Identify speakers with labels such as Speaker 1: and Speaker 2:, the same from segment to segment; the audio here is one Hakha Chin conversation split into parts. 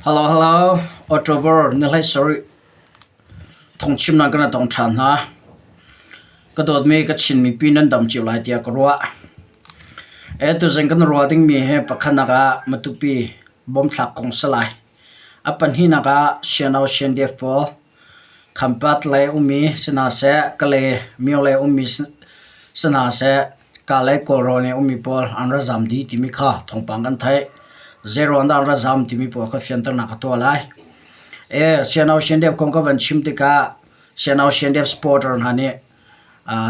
Speaker 1: Hello hello October ni hlei sarih thawngchimnak kan tong ṭhan hna. Ka dawtmi ka Chin mipi nan dam cio lai tiah ka ruah. E tuzing kan ruah dingmi hi pakhatnak ah Matupi bomthlak kong si lai. A pahnihnak ah Siano CNDF pawl Khampat lei ummi si hna seh, Kalay myo lei ummi si hna seh, Kalay Kawlrawn i ummi pawl an ra zam dih timi kha thawngpang kan theih. Zeiruang dah an ra zam timi pawl kha fianternak ka tuah lai. E, CNO CNDF kong ka van chim tikah CNO CNDF supporter hna nih uh,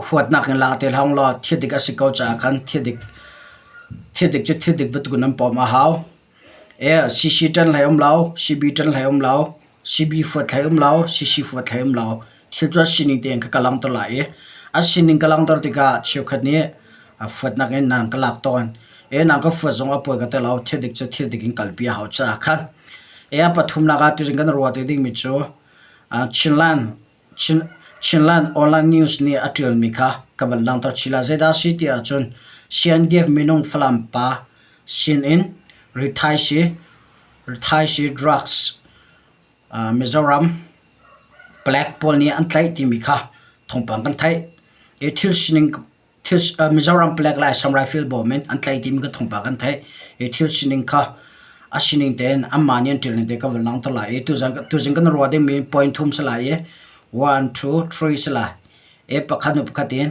Speaker 1: huatnak in la te hlah law thil dik a si ko caah khan thil dik thil dik cu thil dik bantuk in nan pawm a hau. E CC ṭan hlei um lo, CB ṭan hlei um lo, CB fuat hlei um lo, CC fuat hlei um lo. Thil cu a sining tein ka ka langhter lai i a sining ka langhter tikah cheukhat nih fuatnak in nan ka lak tawn. E nan ka fuat zong a pawi ka ti lo. Thil dik cu thil dik in kalpi a hau caah khan. E a pathumnak ah tuzing kan ruah te dingmi cu Chinland Chinland Online News nih a ṭialmi kha ka van langhter chih lai. Zeidah a si ti ahcun CNDF minung Falam pa sinin rithaisi drugs Mizoram palek pawl nih an tlaih timi kha thawngpang kan theih. Hi thil sining Mizoram palek le Assam Rifle bawm in an tlaih timi kan thawngpang kan theih. Hi thil sining kha a sining tein anmah nih an ṭial ning te ka van langhter lai i tuzing kan ruah dingmi point thum si lai i one, two, three si lai. I pakhat hnu pakhat in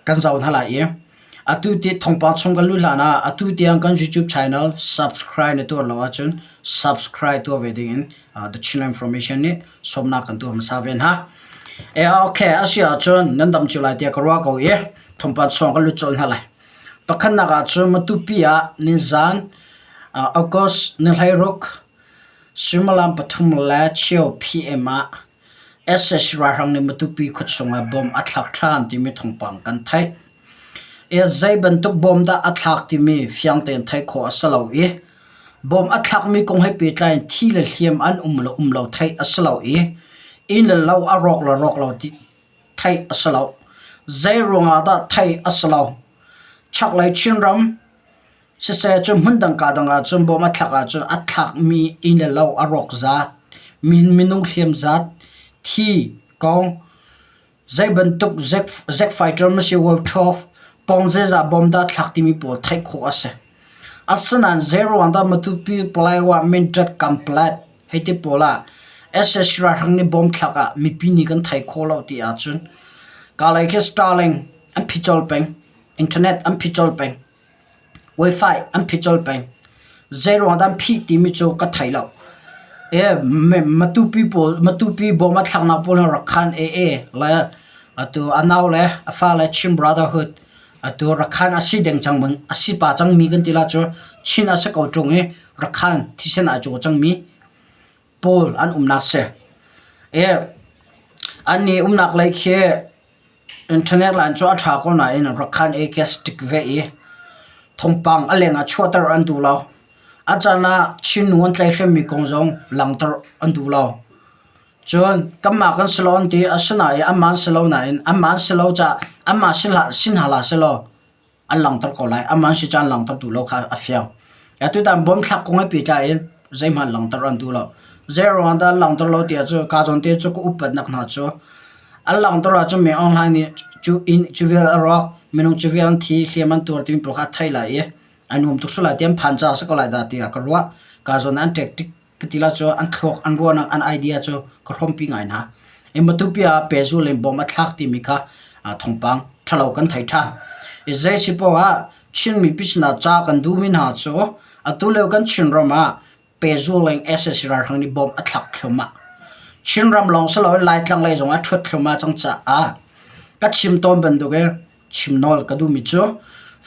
Speaker 1: kan zoh hna lai i atu ti thawngpang chung kan luh hlan ah atu tiang kan YouTube channel subscribe na tuah lo ahcun subscribe tuah ve ding in The Chin Information nih sawmnak kan tuah hmasa ve hna. E okay a si ahcun nan dam cio lai tiah ka ruah ko i thawngpang chung kan lut colh hna lai. Pakhatnak ah cun Matupi ah nizan August ni 16 suimilam 3:15 PM ah sac ralhrang nih Matupi khuachung ah bomb a thlak ṭhan timi thawngpang kan theih. I zei bantuk bom dah a thlak timi fiang tein theih khawh a si lo i bom a thlakmi kong he pehtlai in thi le hliam an um le um lo theih a si lo i inn le lo a rawk le rawk lo ti theih a si lo. Zei ruangah dah theih a si lo. Chaklei Chinram Siseh cu hmundang kaa dang ahcun bawm a thlak ahcun a thlakmi inn le lo a rawk zat, minung hliam zat, thi kong, zei bantuk zek fighter maw si World 12 pawng zeizah bom dah thlak timi pawl theih khawh a si. Asinain zeiruang dah Matupi Palaywa Mindat Kamplet hei ti pawl ah sac ralhrang nih bom thlak ah mipi nih kan thei khawh lo ti ahcun Kalay khi Starlink an phit colh peng, internet an phit colh peng. Wifi an phit colh peng. Zeiruang dah an phih timi cu ka thei lo. E Matupi pawl Matupi bawm a thlaknak pawl hi Rakhan AA le atu a nau le a fale Chin Brotherhood atu Rakhan a si deng cang bang a si pa cangmi kan ti la cu Chin a si ko ṭung i Rakhan thisen ai caw cangmi pawl an umnak si. E an nih umnak lei khi Internet line cu a ṭha ko nain Rakhan AK stick ve i thawngpang a leng ah chuahter an duh lo. A caan ah Chin nu an tlaihhremmi kong zong langhter an duh lo. Cun kanmah kan si lo an ti. Asinain anmah an si lo nain anmah an si lo caah anmah si hna hlah sehlaw an langhter ko lai. Amah an si caan langhter duh lo kha a fiang. Atutan bom thlak kong he pehtlai in zeihmanh langhter an duh lo. Zei ruang dah an langhter lo tiah cu ka zawn te cu ka upatnak hna cu an langhter ahcun mi Aung Hlaing nih cu inn cu vial a rawk minung cu vial an thi hliam an tuar timi pawl kha a theih lai i a nuam tuk sual lai ti an phan caah a si ko lai dah tiah ka ruah. Ka zawn an tactic ka ti la cu an thluak an ruahnak an idea cu ka hrawmpi ngai hna. I Matupi ah pehzul in bom a thlak timi kha thawngpang ṭhalo kan thei ṭhan. I zei si poah ah Chin mipi sinah ca kan duhmi hna cu atu lio kan Chinram ah pehzul in sac ralhrang nih bom a thlak thluahmah. Chinram lawng si loin Laitlang lei zong ah ṭhuat thluahmah cang caah ka chim tawn bantukin chim nawl ka duhmi cu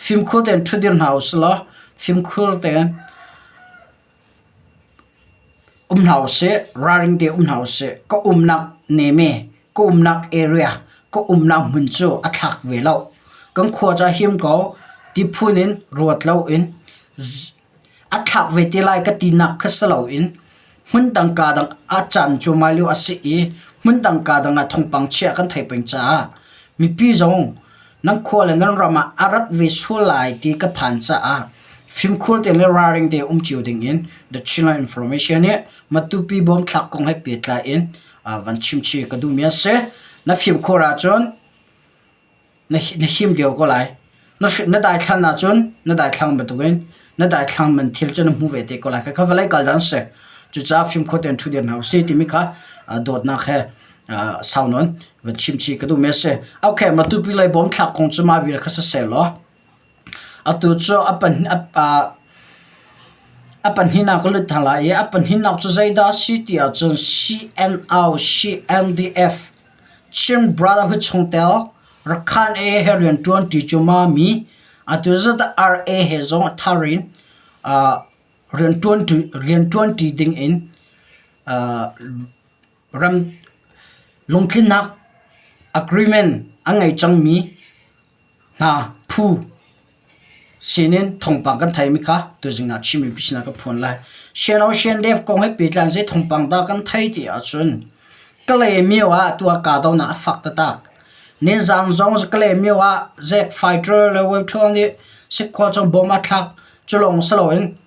Speaker 1: fimkhur tein ṭhutdir hna usih law fimkhur tein Um hna usih, ralring te um hna usih. Ka umnak neme, ka umnak area, ka umnak hmun cu a thlak ve lo. Kan khua cu a him ko ti phun in ruat loin a thlak ve te lai ka tinak kha si loin hmundang kaa dang a caan cu mah lio a si i hmundang kaa dang ah thawngpang chia kan theih peng caah mipi zong nan khua le nan ram ah a rat ve sual lai ti ka phan caah. Fimkhur tein le ralring tein um cio ding in The Chinland Information nih Matupi bawm thlak kong he pehtlai in van chimchih ka duhmi a si. Na fimkhur ahcun na him deuh ko lai. Na daithlan ahcun na daithlang bantukin na daithlang man thil cu na hmu ve te ko lai. Khakha vawlei kal dan si. Cucaah fimkhur tein ṭhu dir hna usih timi kha dawtnak he sau nawn van chimchih ka duhmi a si. Okay, Matupi lei bawm thlak kong cu mah vial kha siseh law atu cu a pahnihnak ka lut hna lai i a pahnihnak cu zeidah a si ti ahcun CNO, CNDF, Chin Brotherhood chungtel Rakhan A he rianṭuan ṭi cu mami atu zat ah RA he zong a thar in rianṭuan ṭi ding in ram lungtlinnak agreement a ngei cangmi hna phu sinin thawngpang kan theimi kha tuzing ah Chin mipi sinah ka phuan lai. Siano Siandef kong he pehtlai zei thawngpang dah kan thei ti ahcun Kalaymyo ah tuah kahdohnak a fak taktak. Nizaan zong Kalaymyo ah Zack fighter le Wave 12 nih Sikkhua cu bomb a thlak. Cu lawng si loin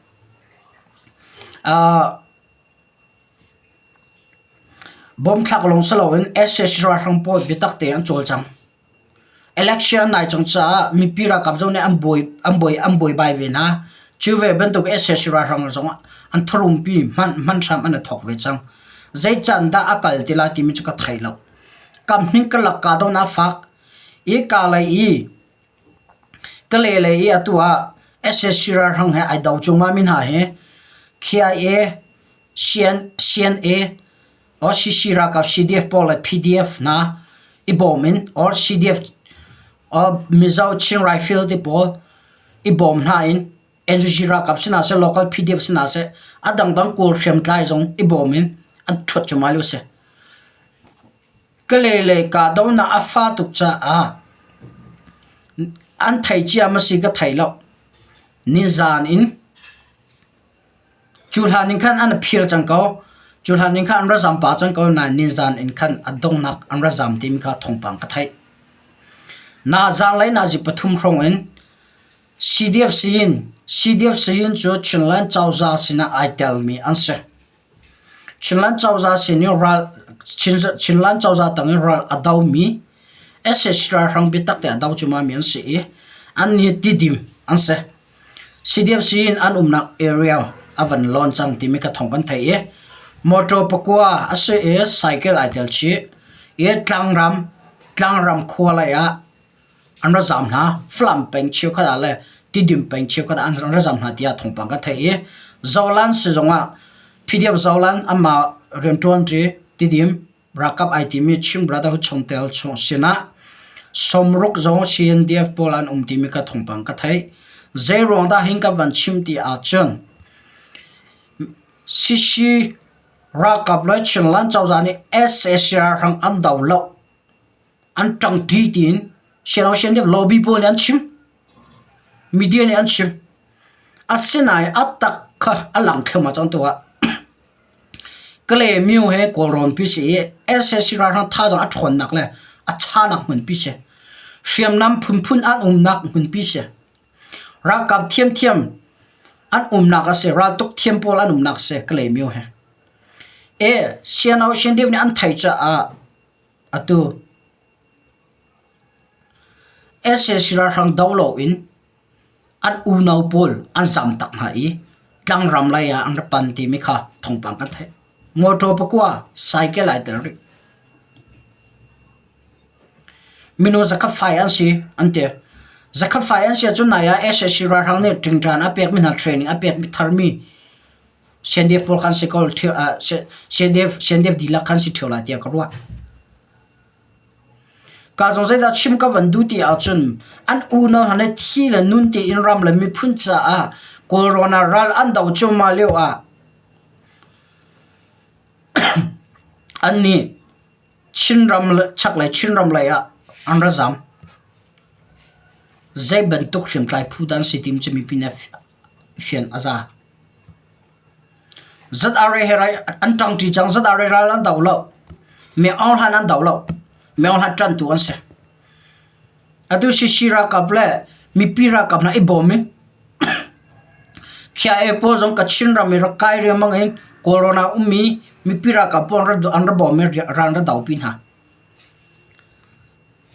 Speaker 1: Bomb thlak lawng si loin sac ralhrang pawl biatak tein an cawlcang. Election nai cang caah mipi ralkap zong nih an buai an buai an buaibai ve hna. Cu ve bantuk sac ralhrang zong an tharumpi hman hman hram an i thawk ve cang. Zei can dah a kal ti lai timi cu ka thei lo. Kam hning karlak kahdohnak fak i ka lei i Ka lelei i atu ah sac ralhrang he ai do cuahmah mi hna hi KIA, CNA, or CC ralkap CDF pawl le PDF hna i bawm in or CDF or Mizo Chin Rifle te pawl i bawm hna in NUG ralkap si hna seh, local PDF si hna seh, a dangdang Kawl hriamtlai zong i bawm in an ṭhuat cuahmah lio a si. Ka lelei kahdohnak a fah tuk caah an thei cia maw si ka thei lo. Nizaan in cu hlan in khan an phir cang ko. Cu hlan in khan an ra zam pah cang ko nain nizaan in khan a donghnak an ra zam timi kha thawngpang ka theih. Na zaanglei nazi pathum hrawng in CDF Sayin CDF Sayin cu Chinland cozah sinah ai telmi an si. Chinland cozah sin i ral Chinland cozah tang i ral a domi sac ralhrang biatak te a do cuahmahmi an si i an nih Tidim an si. CDFC in an umnak area a van lawn cang timi ka thawng kan theih i motor pakua a si i cycle ai tel chih i tlangram tlangram khua lei ah an ra zaam hna. Falam peng cheukhat ah le Tidim peng cheukhat ah an ra zaam hna tiah thawngpang ka theih i Zolan sizung ah PDF Zolan amah rianṭuanṭi Tidim ralkap ai timi Chin Brotherhood chungtel chung sinah sawmruk zong CNDF pawl an um timi ka thawngpang ka theih. Zei ruang dah hin ka van chim ti ahcun CC ralkap le Chinland cozah nih sac ralhrang an do lo. An ṭangṭi tiin sianang deuh lobby pawl nih an chim. Media nih an chim. Asinain a tak kha a lang thluahmah cang tu ah Kalaymyo he Kawlrawn pi si i sac ralhrang thazaang a ṭhawnnak le a ṭhanak hmunpi si. Hriamnam phunphun an umnak hmunpi si. Ralkap thiamthiam an umnak a si. Raltuk thiam pawl an umnak a si Kalaymyo he. E CNO CNDF nih an theih caah Atu sac ralhrang do loin an unau pawl an zamtak hna i tlangram lei ah an ra pan timi kha thawngpang kan theih. Motor pakua cycle ai tel rih. Minung zakhat fai an si an ti. Zakhat fai an si ahcun nai ah sac ralhrang nih ṭingṭan a pekmi hna training a pekmi tharmi CNDF pawl khan si ko CNDF CNDF dihlak khan si ṭheo lai tiah ka ruah. Ka zong zeidah chim ka van duh ti ahcun an unau hna nih thi le nun tein ram le miphun caah Kawlrawn ah ral an do cuahmah lio ah annih Chinram chaklei Chinram lei ah an ra zam. Zei bantuk hriamtlai phu dah an si ti cu mipi nih fian a za. ZRA he an ṭangṭi cang. ZRA ral an do lo. Myo Aung Hlaing an do lo. Myo Aung Hlaing ṭanhtu an si. Atu CC ralkap le mipi ralkap hna i bawm in. KIA pawl zong Kachin ram i rak kai riangmang in Kawlrawn ah ummi mipi ralkap pawl an ra bawm i ral an ra dopi hna.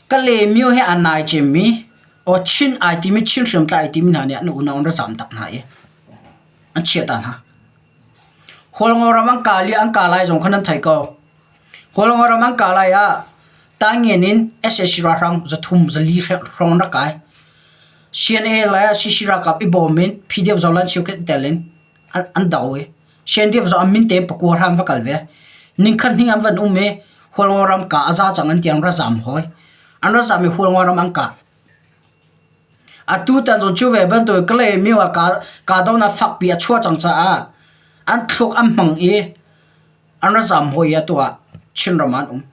Speaker 1: Kalaymyo he aa nai cemmi aw Chin ai timi Chin hriamtlai ai timi hna nih an unau an ra zaam tak hna i an chiah ta hna. Hualngo ram an kal i an kal lai zong kha nan thei ko. Hualngo ram an kal lai ah Tangen in sac ralhrang 300 400 hrawng an rak kai. CNA le CC ralkap i bawm in PDF zolan cheukhat tel in an do i CNDF zong an min tein pakua hram va kal ve. Ningkhat hning an van um i Hualngo ram ka a za cang an ti an ra zam hawi. An ra zam i Hualngo ram an kah. Atu tan zong cu ve bantuk Kalaymyo ah ka kahdohnak fakpi a chuah cang caah an thluak an hmang i an ra zam hawi i atu ah Chinram ah an um.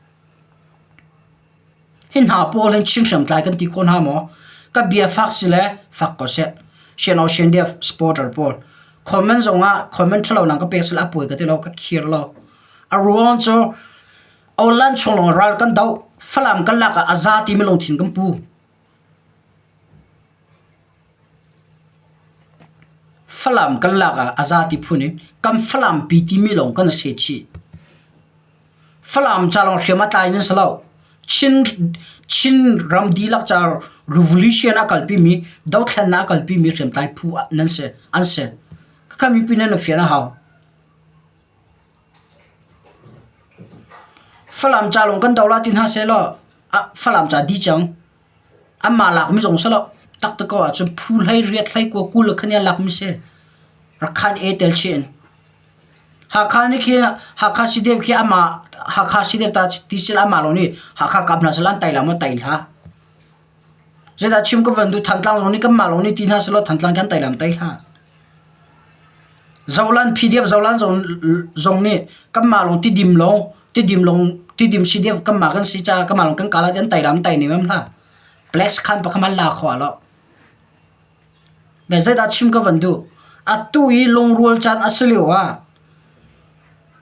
Speaker 1: Hi hna pawl hin Chin hriamtlai kan ti khawh hna maw? Ka bia fak si le fak ko seh. Siano CNDF supporter pawl. Comment zong ah comment ṭhalo nang ka pek sila a puai ka ti lo, ka khir lo. A ruang cu online chung lawng ral kan doh, Falam kan lak ah a za timi lungthin kan pu. Falam kan lak ah a za ti phun in kan Falam pi timi lawng kan se chih. Falam ca lawng hriam a tlai nan si lo. Chin, Chin ram dihlak ca revolution a kalpimi, dothlennak a kalpimi hriamtlai phu nan si, an si. Khakha mipi nan fian a hau. Falam ca lawng kan do la ti hna seh law, Falam ca di cang. Anmah lakmi zong si lo. Taktak ko ahcun phu hlei riat hlei kua 20 khan i a lakmi si. Rakhan e tel chih in. Hakha nih khi Hakha Sidev khi amah Hakha Sidev ta ti sil amah lo nih Hakha kap hna sal an tai la maw tai hlah. Zeidah chim ka van duh Thantlang zong nih kanmah lo nih ti hna selaw Thantlang kan tai lam tai hlah. Zolan PDF Zolan zong zong nih kanmah lawng tidim lawng tidim lawng tidim CDF kanmah kan si caah kanmah lawng kan kalah an tai lam tai ne mem hlah. Plex khan pakhat man la kho lo. Zeidah chim ka van duh? Atu i lungrual caan a si lio ah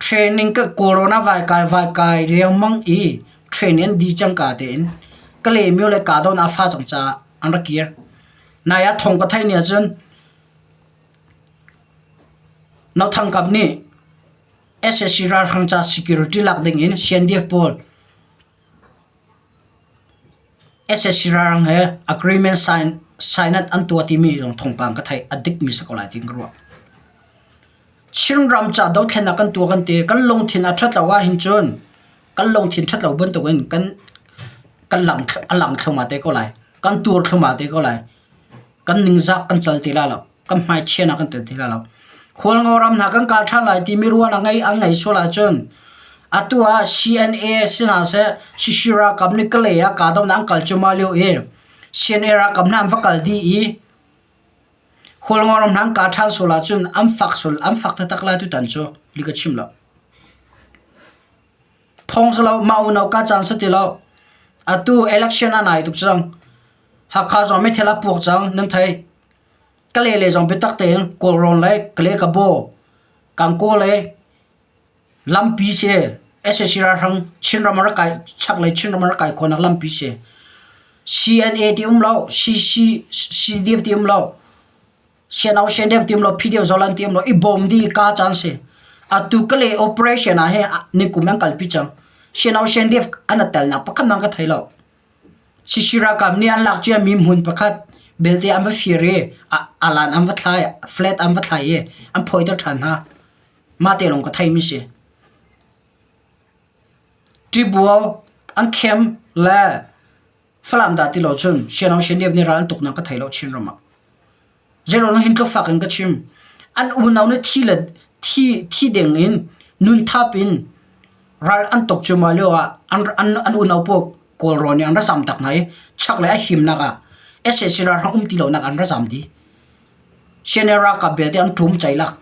Speaker 1: training ka corona vai kai vai kai riangmang i training an dih cangka tein Kalaymyo le Kahdoh a fa cang caah an rak kir. Nai ah thawng ka theih ni ahcun Nauthang Kap nih sac ralhrang ca security lak ding in CNDF pawl Sac ralhrang he agreement sign signed an tuah timi zong thawngpang ka theih. A dikmi si ko lai tiin ka ruah. Chinram ca dothlennak kan tuah kan ti. Kan lungthin a ṭhat lo ahhin cun kan lungthin ṭhat lo bantukin kan kan lang a lang thluahmah te ko lai. Kan tur thluahmah te ko lai. Kan ningzak kan cal ti lai lo. Kan hmaichian ah kan tel ti lai lo. Hualngo ram hna kan kal ṭhan lai timi ruahnak ngei an ngei sual ahcun atu ah CNA si hna seh CC ralkap nih Kalay ah kahdohnak an kal cuahmah lio i CNA ralkap hna an va kal dih i Hualngo ram hna an kah ṭhan sual ahcun an fak sual an fak taktak lai tutan cu li ka chim lo. Phawng si lo mah unau ka caan si ti lo. Atu election a nai tuk cang. Hakha zong meithal a puak cang nan thei. Kalay lei zong biatak tein Kawlrawn le Kalay Kabaw, Kangkaw le lampi si sac ralhrang Chinram a rak kai chaklei Chinram a rak kai khawhnak lampi si. CNA ti um lo, CC CDF ti um lo, CNO CNDF ti um lo, PDF Zolan ti um lo, i bawm dih ka caan si. Atu Kalay operation ah hin nikum an kalpi cang. CNO CNDF an i telnak pakhat hmanh ka thei lo. Sisi ralkap nih an lak ciami hmun pakhat belte an va fir i alan an va thlai, flat an va thlai i an phawiter ṭhan hna. Mah te lawng ka theimi si. Tibual an khem le Falam dah ti lo cun Siano Sianliap nih ral an tuknak ka thei lo Chinram ah. Zeiruang hin tluk fak in ka chim. An unau nih thi le thi thi deng in nun thap in ral an tuk cuahmah lio ah an an an unau pawl Kawlrawn nih an ra zam tak hna i chaklei a himnak ah sac ralhrang um ti lonak an ra zam dih. CNA ralkap belte an ṭum ceilak.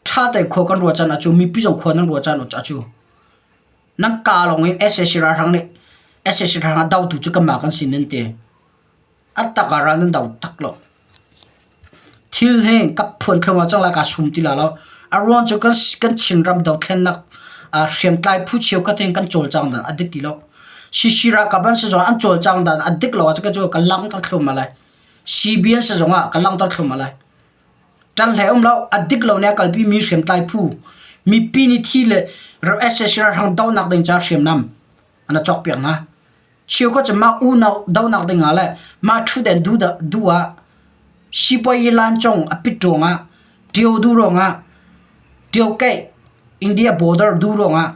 Speaker 1: Ṭha tein khua kan ruah caan ahcun mipi zong khua nan ruah caan ahcun nan kaa lawng in sac ralhrang nih sac ralhrang a dotu cu kanmah kan si nan ti. A tak ah ral nan do tak lo. Thil hi ka phuan thluahmah cang lai kaa sum ti la lo. A ruang cu kan kan Chinram dothlennak hriamtlai phu cheukhat hin kan cawlcang dan a dik ti lo. CC ralkap an si zong an cawlcang dan a dik lo ahcun ka cu ka lang ka thluahmah lai. CBN si zongah ka langhter thluahmah lai. Ṭan hlei um lo, a dik lo nih a kalpi mi hriamtlai phu, mipi nih thi le sac ralhrang dohnak ding caah hriamnam an a cawkpiak hna. Cheukhat cu mah unau dohnak ding ah le mah ṭhutden duh ah sipuayi lancawng a pit ruangah ṭio duh ruangah ṭio keih India border duh ruangah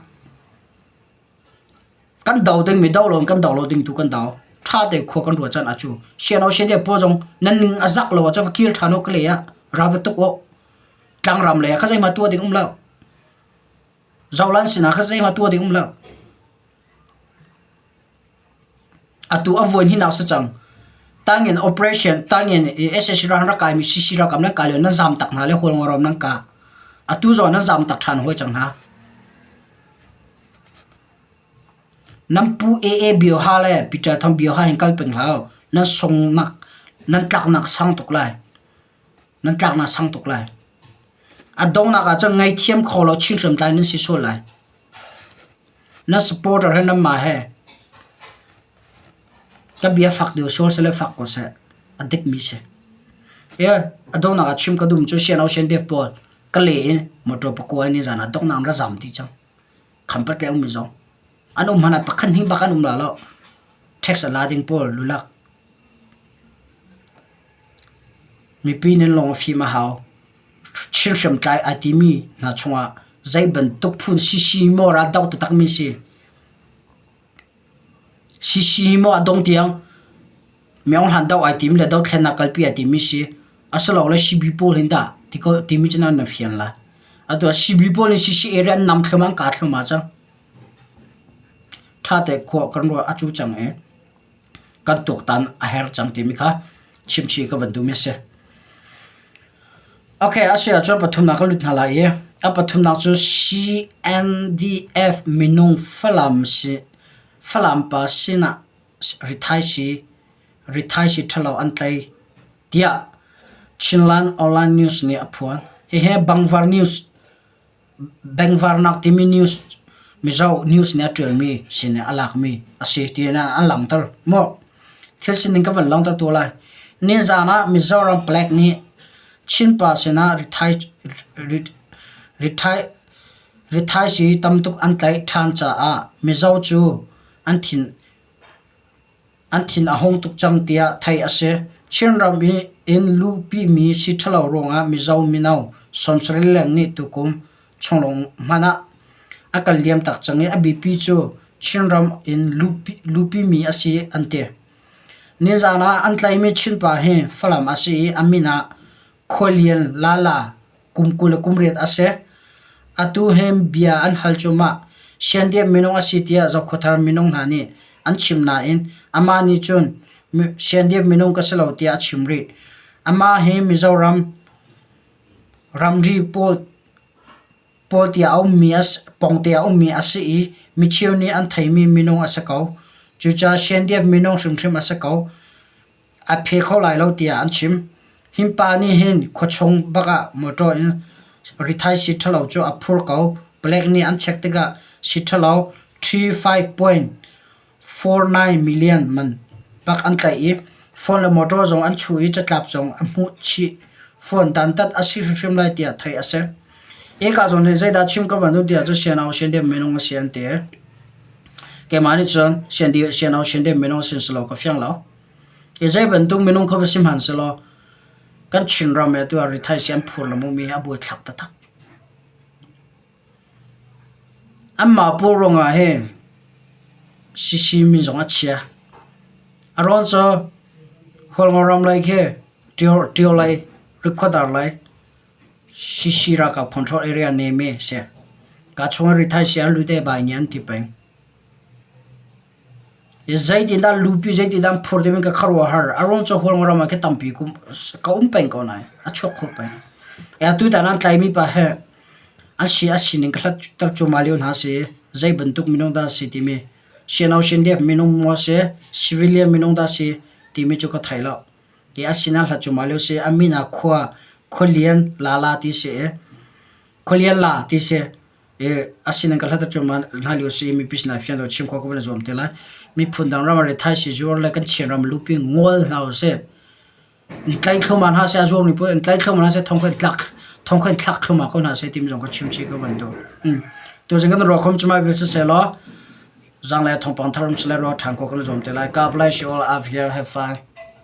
Speaker 1: Kan do dingmi do loin kan do lo ding tu kan do. Ṭha tein khua kan ruah caan ah cu siano siadia pawl zong nan ning a zak lo ahcun va kir ṭhan u ka le ah ra va tuk u. Tlangram lei ah kha zeihmah tuah ding um lo. Zohlan sinah kha zeihmah tuah ding um lo. Atu a vuan hinak si cang. Tangin operation tangin SAC ran rak kaimi CC ralkap nan kai lio nan zam tak hna le Hualngoram nan kah. Atu zong nan zam tak ṭhan hawi cang hna. Nan pu AA bioha le Peter Thang bioha hin kal peng hlah u. Nan sungnak, nan tlaknak sang tuk lai. Nan tlaknak sang tuk lai. A donghnak ah cun ngaithiam kho lo chin hriamtlai nan si sual lai. Nan supporter he nanmah he ka bia fak deuh sual seh le fak ko seh. A dikmi si. A donghnak ah chim ka duhmi cu Sian Ocean Dev pawl ka le in motor pakua in nizan ah donghnak an ra zam ti cang. Khampat le ummi zong an um hmanh ah pakhat hnih bak an um la lo. Tax a la ding pawl lulak. Mipi nan lung a fim a hau. Chin hriamtlai ai timi hna chungah zei bantuk phun CC maw ral doh taktakmi si. CC maw a dong tiang Myaung hlan doh ai tim le dothlennak kalpi ai timi si. Asilole CB pawl hin dah ti ko timi cu nan fian lai. Atu ah CB pawl nih CC area an nam thlum an ka thlum ah cang. Ṭha te khua kan ruah a cu cang i kan tuaktan a her cang timi kha chimchih ka van duhmi a si. Okay, a si ahcun pathumnak ka lut hna lai i a pathumnak cu CNDF minung Falam si Falam pa sinah rithaisii rithaisii ṭhalo an tlai tiah Chinland Online News nih a phuan. Hihi Bangvar News Bengvarnak timi news Mizo news nih a ṭialmi sin in a lakmi a si tiin an langhter. Maw thil sining ka van langhter tu lai. Nizaan ah Mizoram Palek nih Chinpa sinah rithaisii tamtuk an tlaih ṭhan caah Mizo cu an thin An thin a hung tuk cang tiah theih a si. Chinram in luhpimi sii ṭhalo ruangah Mizo mino 70 leng nih tukum chunglung hmanh ah a kan liam tak cang i a biapi cu Chinram in luhpimi a si an ti. Nizaan ah an tlaihmi Chinpa hi Falam a si i a min ah Khualian Lala kum 20 le kum riat a si. Atu hi bia an hal cuahmah. Siandiam minung a si tiah Zokhawthar minung hna nih an chim nain amah nih cun Siandiam minung ka si lo tiah a chim rih. Amah hi Mizoram ramri pawl tiah a ummi pawngte a ummi a si i micheu nih an theimi minung a si ko. Cucaah Siandiam minung hrimhrim a si ko. A phe kho lai lo tiah an chim. Hi pa nih hin khuachung bak ah motor in rithaisii ṭhalo cu a phur ko. Palek nih an check tikah sii ṭhalo 35.49 million man bak an tlaih i phone le motor zong an chuh i catlap zong a hmuh chih. Phone dantat a si hrimhrim lai tiah theih a si. Hika zawn hi zeidah chim ka van duh tiah cun sianau siandem minung a si an ti. Keimah nih cun sianau siandem minung sin si lo ka fiang lo. Hi zei bantuk minung kha va si hmanhsehlaw kan Chinram i atu ah rithaisii an phur lengmangmi hi a buaithlak taktak. Anmah pawl ruangah hi CC min zong a chia. A ruang cu Hualngo ram lei khi Ṭio lei, Rikhuadar lei CC ralkap control area nemi a si. Ka chung ah rithaisii an lut i bai nih an ti peng. Zeitindah lupi zeitindah an phur timi ka khuaruahhar. A ruang cu Hualngoram ah khi tampi ka um peng ko nain a chuak kho peng. Tutan an tlaimi pa hi an si a sining ka hlat ter cuahmah lio hna si. Zei bantuk minung dah a si timi Siano Sindep minung maw a si, civilian minung dah a si timi cu ka thei lo. Hi a sin an hlat cuahmah lio si. A min ah khua Khualian Lala ti si i Khualian La ti si. Asinain ka hlat ahcun hna lio si i mipi sinah fian lo chim khawh ka van i zuam te lai. Miphun dang ram ah rithaisii zuar le kan Chinram lupi ngol hna usih. In tlai thluahmah hna seh a zuarmi pawl in tlai thluahmah hna seh thong kha in tlak thong kha in thlak thluahmah ko hna seh timi zong ka chim chih ko bantuk. Tuzing kan ruah khom cumai vil siseh law zanglei thawngpang thar um sile ruah ṭhan ko kan i zuam te lai. God bless you all. I've here. Have fun.